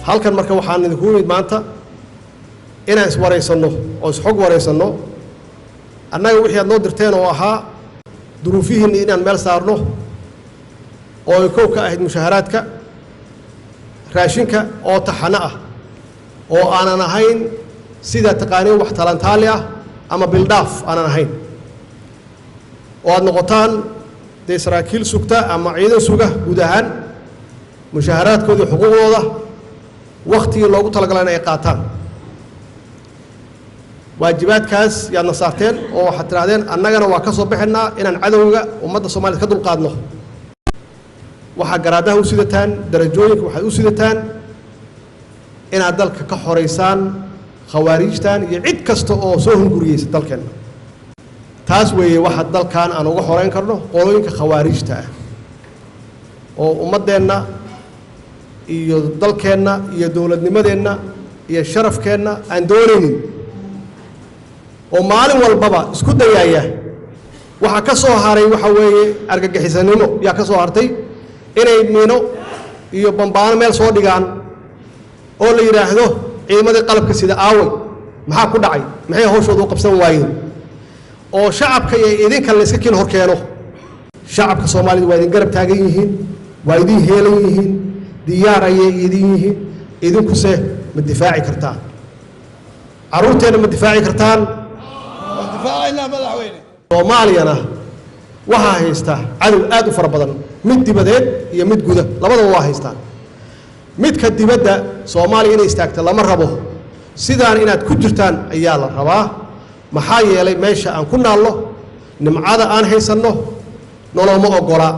Halkan marka waxaan idinku imid maanta inaan iswaraysanno oo isxog waraysanno, annaga wixii aad noo dirteen oo ahaa duruufihiinni inaan meel saarno, oo ay kow ka ahayd mushaharaadka, raashinka oo taxano ah oo aanan ahayn sidaa taqaaniin wax talantaali ah ama bildhaaf aanan ahayn, oo aad noqotaan dee saraakiil sugta ama ciidan suga guud ahaan mushaharaadkooda iyo xuquuqdooda wakhtigii loogu talagalay in ay qaataan. Waajibaadkaas yaadna saarteen oo waxaad tidhahdeen annagana waa ka soo baxaynaa inaan cadowga ummadda Soomaaliyed ka dulqaadno. Waxaa garaadaha u sidataan, darajooyinka waxaad u sidataan inaad dalka ka xoraysaan khawaariijtan iyo cid kasta oo soo hunguriyeysa dalkeenna. Taas weeye waxa dalkan aan uga xoreyn karno qolooyinka khawaariijta ah oo ummaddeenna iyo dalkeenna iyo dowladnimadeenna iyo sharafkeenna aan doonaynin, oo maalin walbaba isku dayaaya. Waxaa ka soo haray waxa weeye argagixisanimo yaa ka soo hartay, inay miino iyo bambaano meel soo dhigaan oo la yidhaahdo ciidamadii qalabka sida aaway, maxaa ku dhacay, maxay hawshooda u qabsan waayeen, oo shacabka iyo idinka la iska kiin hor keeno. Shacabka Soomaalida waa idin garab taagan yihiin, waa idin heelan yihiin, diyaar ayay idin yihiin. Idinkuse ma difaaci kartaan carruurteenna? Ma difaaci kartaan? Soomaaliyana waxaa haysta cadow aad u fara badan, mid dibadeed iyo mid guda, labadaba waa haystaan. Midka dibadda Soomaaliya inay istaagta lama rabo, sidaan inaad ku jirtaan ayaa la rabaa. Maxaa yeelay meesha aan ku naalno, nimcada aan haysanno nolooma oggola.